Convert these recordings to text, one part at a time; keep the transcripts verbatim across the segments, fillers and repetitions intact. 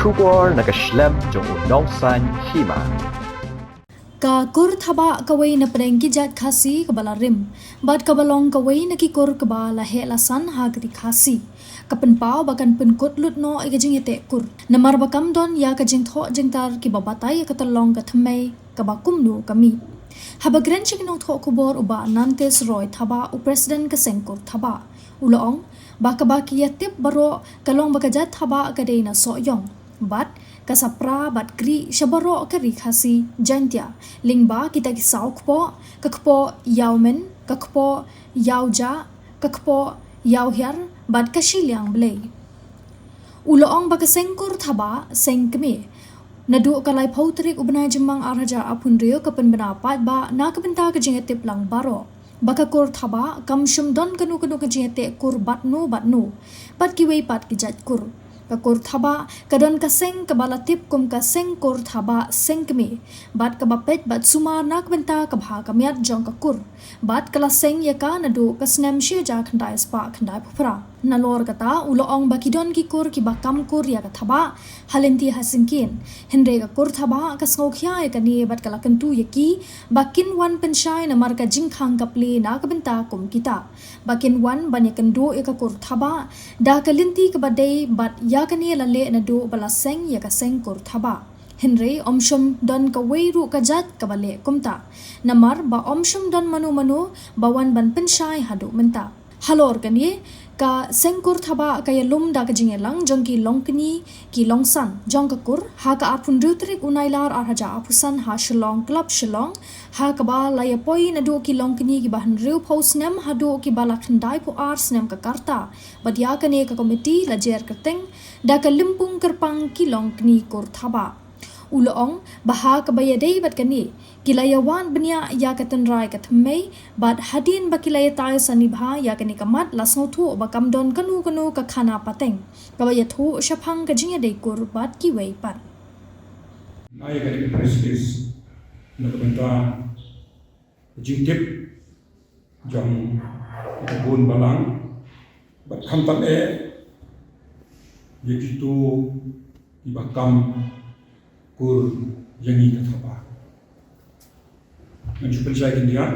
Khubor na ka shlem jong u Nongsaiñ Hima. Ka kur Thabah kawei na pdeng ki jait Khasi kaba la rim bad kaba long kawei na ki kur kaba la heh la san ha ka ri Khasi. Ka pynpaw ba kan pynkut lut noh ïa ka jingïateh kur namar ba kam don ïa ka jingthoh jingtar kiba batai ïa ka tyllong ka thymmei kaba kumno ka mih. Haba kren sha ki nongthoh khubor u Bah Nantes Roy Thabah, u President ka Seng Kur Thabah, u la ong ba kaba ki ïatip baroh ka long ba ka jait Thabah ka dei na Sohiong bad ka sapra bad kri sha baroh ka ri Khasi Jaintia, lyngba kita ki saw kpoh, ka kpoh Ïawmyn, ka kpoh Ïawjah, ka kpoh Ïawhiar bad ka shiliang Blei. U la ong ba ka Seng Kur Thabah, seng kmie, naduh ka laiphew tarik u bnai Jymmang ar hajar arphew hynriew ka pynbna paidbah na ka bynta ka jingïatip lang baroh ba ka kur Thabah kam shym don kano kano ka jingïateh kur bad no bad no bad kiwei pat ki jait kur. Ka kur Thabah ka don ka seng kaba la tip kum ka Seng Kur Thabah, seng kmie, bad kaba peit bad sumar na ka bynta ka bha ka miat jong ka kur bad ka la seng ïa ka naduh ka snem shi hajar khyndai spah khyndaiphew phra. Nalor kata u la ong ba ki don ki kur kiba kam kur ïa ka Thabah ha lynti ha syngkien. Hynrei ka kur Thabah ka sngewkhia ïa kane bad ka la kyntu ïa ki ba kin wan pynshai namar ka jingkhang ka plie na ka bynta kum kita. Ba kin wan ban ïakynduh ïa ka kur Thabah da ka lynti kaba dei bad ïa kane la leh naduh ba la seng ïa ka Seng Kur Thabah. Hynrei ym shym don kawei ruh ka jait kaba leh kumta namar ba ym shym don mano mano ba wan ban pynshai haduh mynta. Halor kane, ka Seng Kur Thabah ka ïalum da ka jingïalang jong ki longkñi ki longsan jong ka kur ha ka arphew hynriew tarik u Nailar ar hajar arphew san ha Shillong Club Shillong, ha kaba la ïapoi naduh ki longkñi kiba hynriewphew snem haduh kiba la khyndaiphew ar snem ka karta. Bad ïa kane ka komiti la jer kyrteng da ka Lympung Kyrpang ki longkñi kur Thabah. U la ong ba ha kaba ïadei bad kane, ki la ïawad bniah ïa ka tynrai ka thymmei bad hadien ba ki la ïatai sani bha ïa kane ka mat, la sngewthuh ba kam don kano kano ka khana pateng kaba ïathuh shaphang ka jingïadei kur bad kiwei pat. Nga ïa kane ka press release na ka bynta ka jingtip jong ka bun balang bad khamtam eh ïa kito kiba kam kur ïa ngi ka Thabah. Ngan shu pynshai khyndiat.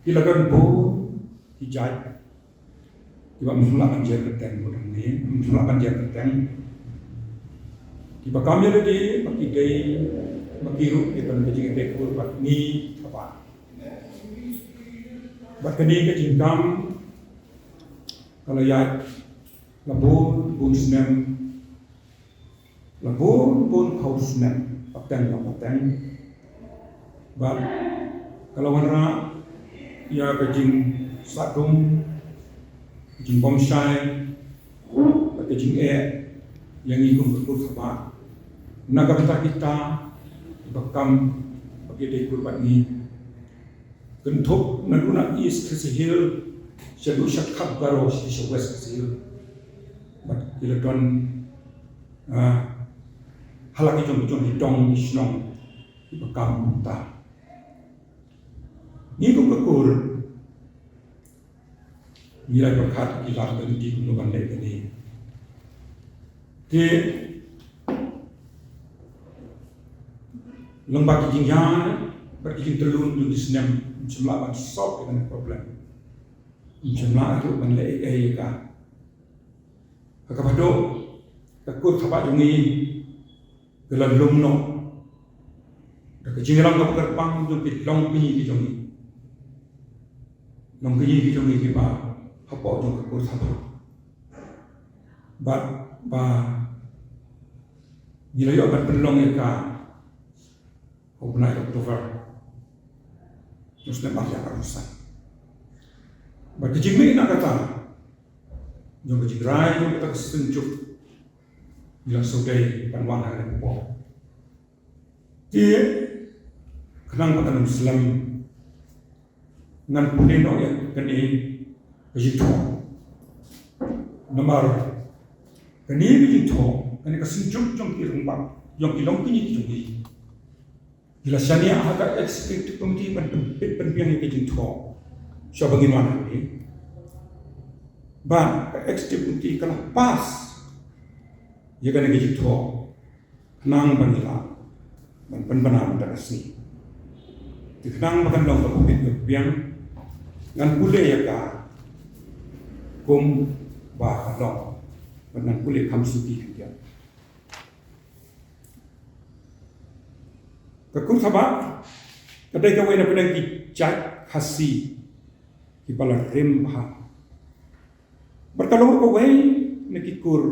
Ki la don bun ki jait kiba ym lah ban jer kyrteng, bun hangne ym lah ban jer kyrteng. Kiba kam ïa lade ba ki dei, ba ki ruh ki don ka jingïadei kur bad ngi Thabah. Bad kane ka jingkam ka la ïaid la bun bun snem, la bun bun phew snem, pateng la pateng. Bad ka la wanrah ïa ka jingsahdum, ka jingbymshai bad ka jingeh ïa ngi kum ka kur Thabah na ka bynta kita kiba kam ba ki dei kur bad ngi. Kynthup naduh na East Khasi Hills shaduh sha Khap Garo, shaduh sha West Khasi Hills. Bad ki la don, ah, ha la ki jong ki jong ki dong ki shnong kiba kam kumta. Ngi kum ka kur ngi la pyrkhat ki la ka lynti kumno ban leh kane. Te lyngba ki jingïaid bad ki jingtyllun jong ki snem, ym shym lah ban solve ïa kane ka problem. Ym shym lah ruh ban leh ei ei ïa ka. Ha kaba dei ka kur Thabah jong ngi ka la lum noh da ka jingïalang kaba kyrpang jong ki longkñi ki jong ngi. Longkñi ki jong ngi kiba hapoh jong ka kur Thabah. Bad ba ngi la ïoh ban pynlong ïa ka ha u bnai October jong u snem ar hajar arphew san. Bad ka jingmih na kata jong ka jingrai jong kata ka synjuk ngi la sngewdei ban wan ha kane ka por. Te khnang ba kan ym slem, ngan pule noh ïa kane ka jingthoh. Namar kane ka jingthoh, kane ka synjuk jong ki rangbah, jong ki longkñi ki jong ngi, ki la shaniah ha ka executive committee ban pynbit pynbiang ïa ka jingthoh. Shuwa ba ngin wan hangne, Bad ka Executive Committee ka la pass ïa kane ka jingthoh khnang ba ngi lah ban pynbna mynta ka sngi. Te khnang ba kan long kaba bit kaba biang, ngan pule ïa ka kumba ka long, bad ngan pule kham suki khyndiat. Ka Kur Thabah ka dei kawei na pdeng ki jait Khasi kiba la rim bha. Bad ka long ruh kawei na ki kur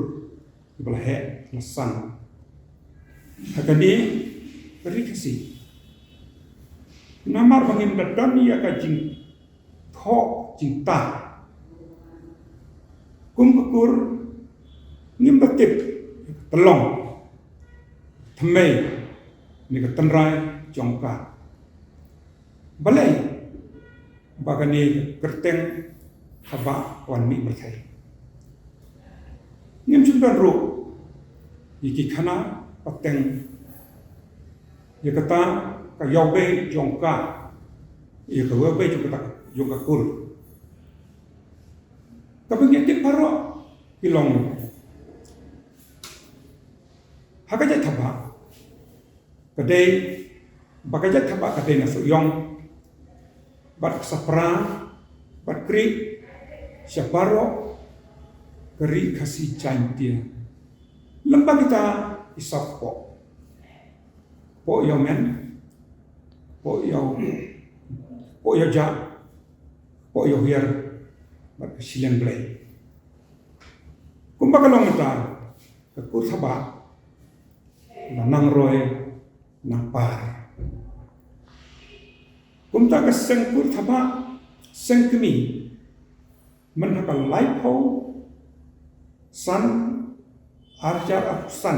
kiba la heh la san ha kane ka ri Khasi. Namar ba ngim da don ïa ka jingthoh jingtah kum ka kur, ngim da tip ïa ka tyllong, thymmei ne ka tynrai jong ka. Balei ba kane ka kyrteng Thabah ka wan mih pyrthei? Ngim shym don ruh ïa ki khana pateng ïa kata ka ïawbei jong ka, ïa ka ïawbei jong kata, jong ka kur. Kaba ngi tip baroh ki long ha ka jait Thabah ka dei, ba ka jait Thabah ka dei na Sohiong bad Ksapra bad Kri sha baroh ka ri Khasi Jaiñtia. Lem bad kita ki sap poh, poh Ïawmen, poh Ïaw, poh Ïawjah, poh Ïawhiar bad ka Shiliang Blei. Kumba ka long mynta, ka Kur Thabah la nang roi nang par. Kumta ka seng Kur Thabah, seng kmie, mynta ka laiphew san, arhajar arphew san,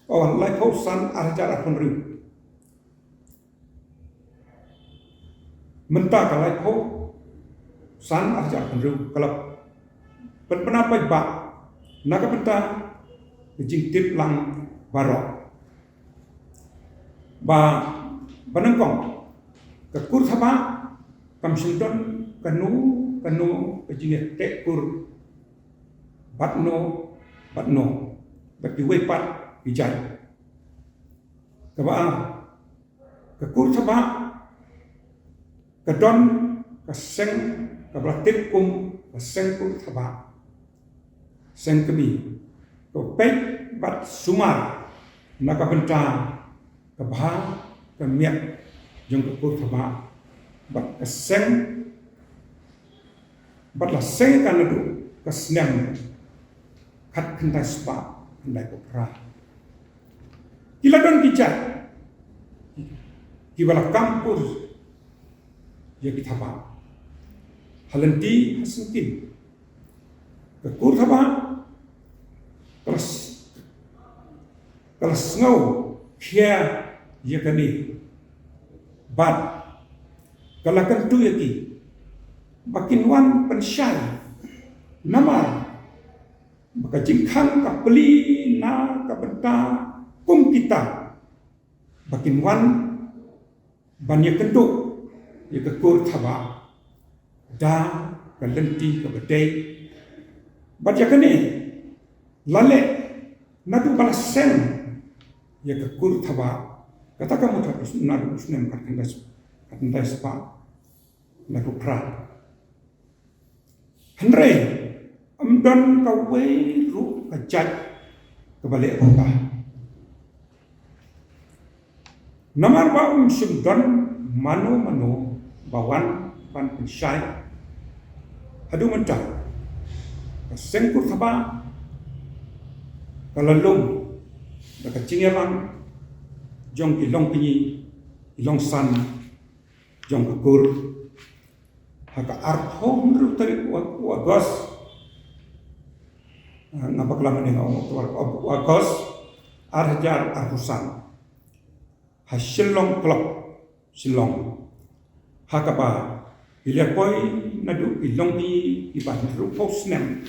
oh, laiphew san, arhajar arphew hynriew. Mynta ka laiphew san, arhajar arphew hynriew ka la pynbna paidbah na ka bynta ka jingtip lang baroh. Ba, ba nyngkong, ka Kur Thabah kam shym don kano kano ka jingïateh kur bad no bad no, bad kiwei pat ki jait. Kaba ar, ka Kur Thabah ka don ka seng kaba la tip kum ka seng Kur Thabah, seng kmie, kaba peit bad sumar na ka bynta ka bha ka miat jong ka Kur Thabah bad ka seng, bad la seng ka naduh ka snem khatkhyndai spah khyndaiphew phra. Ki la don ki jait kiba la kam kur ïa ki Thabah ha lynti ha syngkien. Ka Kur Thabah ka la s-, ka la sngew khia ïa kane bad ka la kyntu ïa ki ba kin wan pynshai, namar ba ka jingkhang ka plie na ka bynta kum kita ba kin wan ban ïakynduh ïa ka Kur Thabah da ka lynti kaba dei. Bad ïa kane la leh naduh ba la seng ïa ka Kur Thabah, kata ka mut naduh u snem khatkhyndai, khatkhyndai spah khyndai phew phra. Hynrei ym don kawei ruh ka jait kaba leh kumta. Namar ba ym shym don mano mano ba wan ban pynshai. Haduh mynta ka seng Kur Thabah ka la lum da ka jingïalang jong ki longkñi, ki longsan jong ka kur. Ha ka arphew hynriew tarik u, u August, ah, nga bakla mynne nga ong u, u August ar hajar arphew san, ha Shillong Club, Shillong, ha kaba ki la poi naduh ki longkñi kiba hynriewphew snem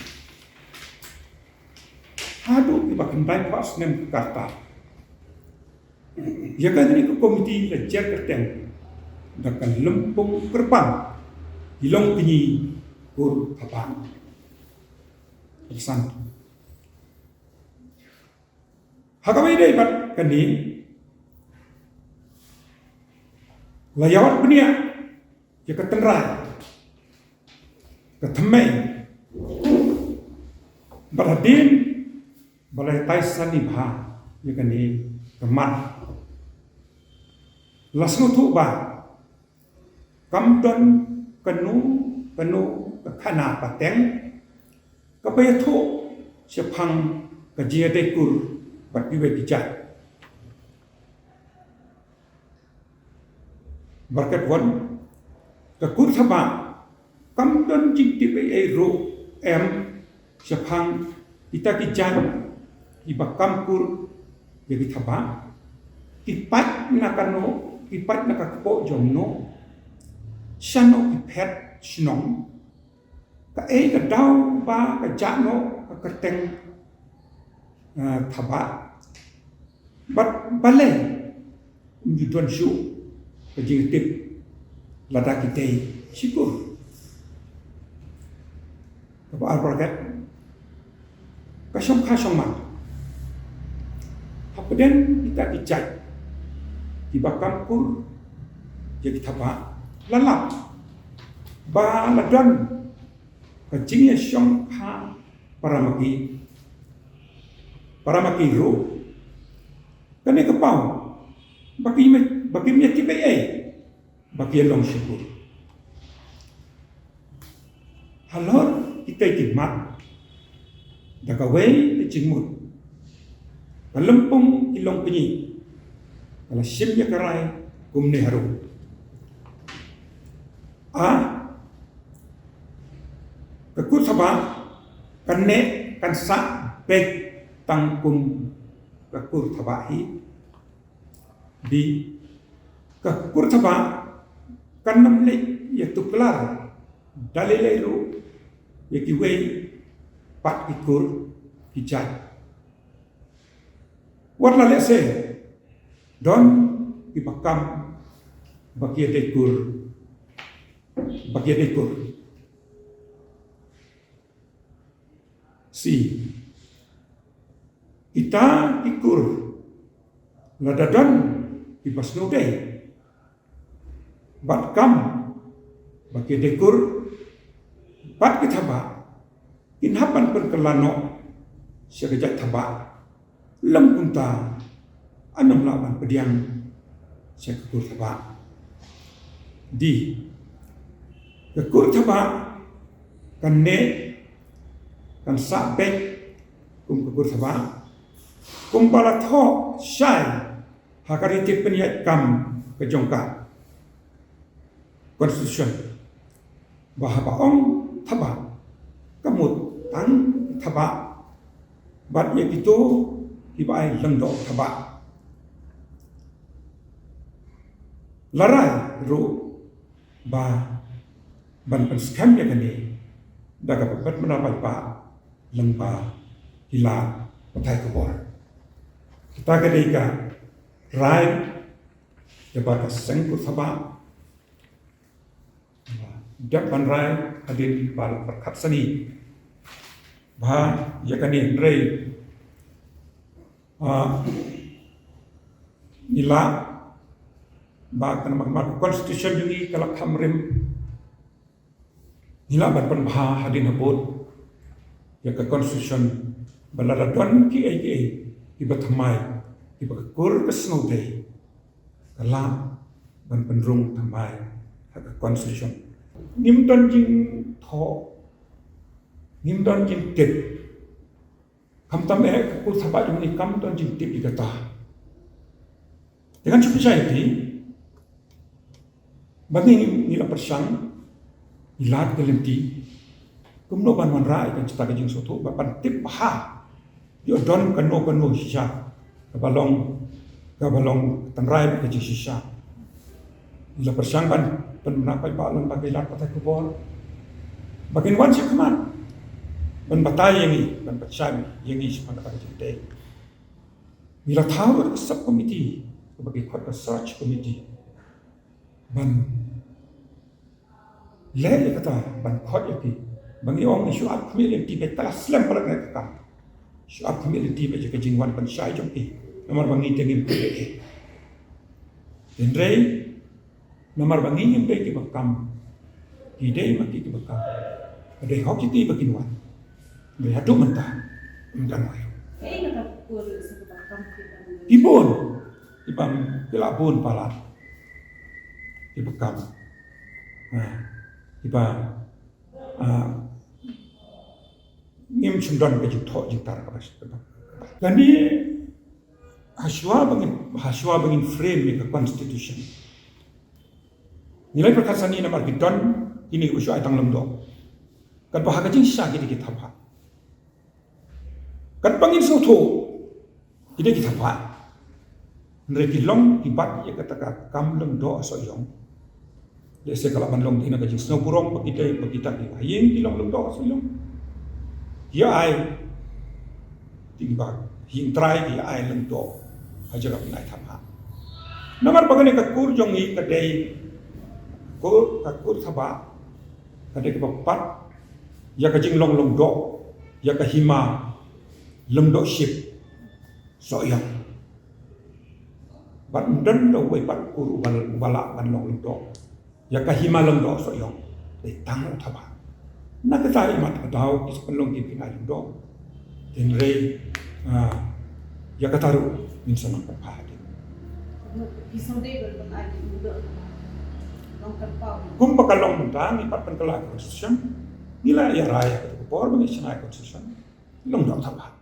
haduh kiba khyndai phra snem ka rta. Ïa kane ka komiti la jer kyrteng da ka Lympung Kyrpang ki longkñi Kur Thabah. San. Ha kaba ïadei bad kane, la ïawad bniah ïa ka tynrai, ka thymmei, bad hadien ba la ïatai sani bha ïa kane ka mat, la sngewthuh ba kam don kano kano ka khana pateng kaba ïathuh shaphang ka jingïadei kur bad kiwei ki jait. Bad katwon, ka kur Thabah kam don jingtip ei ei ruh em shaphang kita ki jait kiba kam kur ïa ki Thabah, ki pait na kano, ki pait na ka kpoh jong no, shano ki phet shnong, kaei ka daw ba ka jah noh ka kyrteng, eh, Thabah. Bad balei ym ju don shuh ka jingtip lada ki dei shi kur. Kaba ar bracket, ka shongkha shongman hapdeng kita ki jait kiba kam kur ïa ki Thabah, la lap ba la don ka jingïashongkha para ma ki, para ma ki ruh. Kane ka paw ba kim, ba kim ïatip ei ei ba ki ïalong shi kur. Halor kitei ki mat, da kawei ka jingmut, ka lympung ki longkñi ka la shim ïa ka rai kumne harum. A, ka kur Thabah kan neh kan sah beit tang kum ka kur Thabah hi. B, ka kur Thabah kan ym leit ïatuklar da lei lei ruh ïa kiwei pat ki kur ki jait. Wat la lehse don kiba kam ba ki ïadei kur, ba ki ïadei kur. C, kita ki kur, lada don kiba sngewdei bad kam ba ki ïadei kur bad ki Thabah, kin hap ban pynkylla noh sha ka jait Thabah. Lym kumta, yn ym lah ban pdiang sha ka kur Thabah. D, ka kur Thabah kan neh kan sah beit kum ka kur Thabah kumba la thoh shai ha ka riti pynïaid kam ka jong ka Constitution, ba haba ong Thabah, ka mut tang Thabah bad ïa kito kiba ai lyngdoh Thabah. La rai ruh ba ban pynskhem ïa kane da kaba pynbna paidbah lyngba ki lad pathai khubor. Kata ka dei ka rai kaba ka seng kur Thabah dep ban rai hadien ba la pyrkhat sani ba ïa kane, hynrei, ah, ngi lah ba ka namar ka Constitution jong ngi ka la kham rim. Ngi lah ban pynbha hadien habud ïa ka Constitution ba lada don kiei kiei kiba thymmai, kiba ka kur ka sngewdei, ka lah ban pynrung thymmai ha ka Constitution. Ngim don jingthoh, ngim don jingtip. Khamtam eh ka kur Thabah jong ngi kam don jingtip ïa kata. Te ngan shu pynshai ïa phi ba ngi, ngi la pyrshang, ngi lad ka lynti kumno ban wanrah ïa kata ka jingsngewthuh, ba ban tip bha ïoh don kano kano shisha kaba long, kaba long tynrai bad ka jingshisha. Ngi la pyrshang ban pynbna paidbah lyngba ki lad pathai khubor ba kin wan shakhmat ban batai ïa ngi, ban pynshai ïa ngi shaphang kata ka jingtei. Ngi la thaw ruh ka sub committee kaba ki khot ka search committee ban leh ïa kata, ban khot ïa ki Ba ngi ong shu ap khmih lynti beit, tang la slem palat na ka kam. Shu ap khmih lynti beit ïa ka jingwan pynshai jong ki. Namar ba ngi te ngim kyrpad ïa ki. Hynrei namar ba ngi ngim dei kiba kam, ki dei ma ki kiba kam. Ka dei hok ïa ki ba kin wan. Hynrei haduh mynta ym don wei. Ei, nga ta kur sa ka kam ki ban. Ki bun. Ki bun, ki la bun palat. Kiba kam. Ha. Kiba Ah, ngim shym don ka jingthoh jingtar kaba. Kane hashwa ba ngin, hashwa ba ngin frame ïa ka constitution. Ngi la pyrkhat shane namar ki don kine kiba shu ai tang lum doh. Katba ha ka jingshisha ki dei ki thapha. Katba ngin sngewthuh, ki dei ki thapha. Hynrei ki long ki bat ïa kata ka kam lum doh ha Sohiong. Lehse ka lah ban long dei na ka jingsngewburom ba ki dei, ba kita ki ha ïing ki long lum doh ha Sohiong. Ki ai, ki ba ha ïing trai ki ai lum doh ha jaka ban ai thapha. Namar ba kane ka kur jong ngi ka dei kur, ka kur thapha. Ka dei kaba pat ïa ka jinglong lum doh ïa ka hima lum doh ship Sohiong. Bad ym don da uwei pat kur uba, uba lah ban long lum doh ïa ka hima lum doh Sohiong. Dei tang u thapha. Na kata i mat ka daw ki sa pynlong ki pynai lum doh. Hynrei, ah, ïa kata ruh ngin sa nang pynpaw hadien. Ki sngewdei ban pynai lum doh. Long kan paw. Kumba ka long mynta ngi pat pynkylla constitution. Ngi la ïa rai ha kata ka por ba ngi shna constitution. Long doh thapha.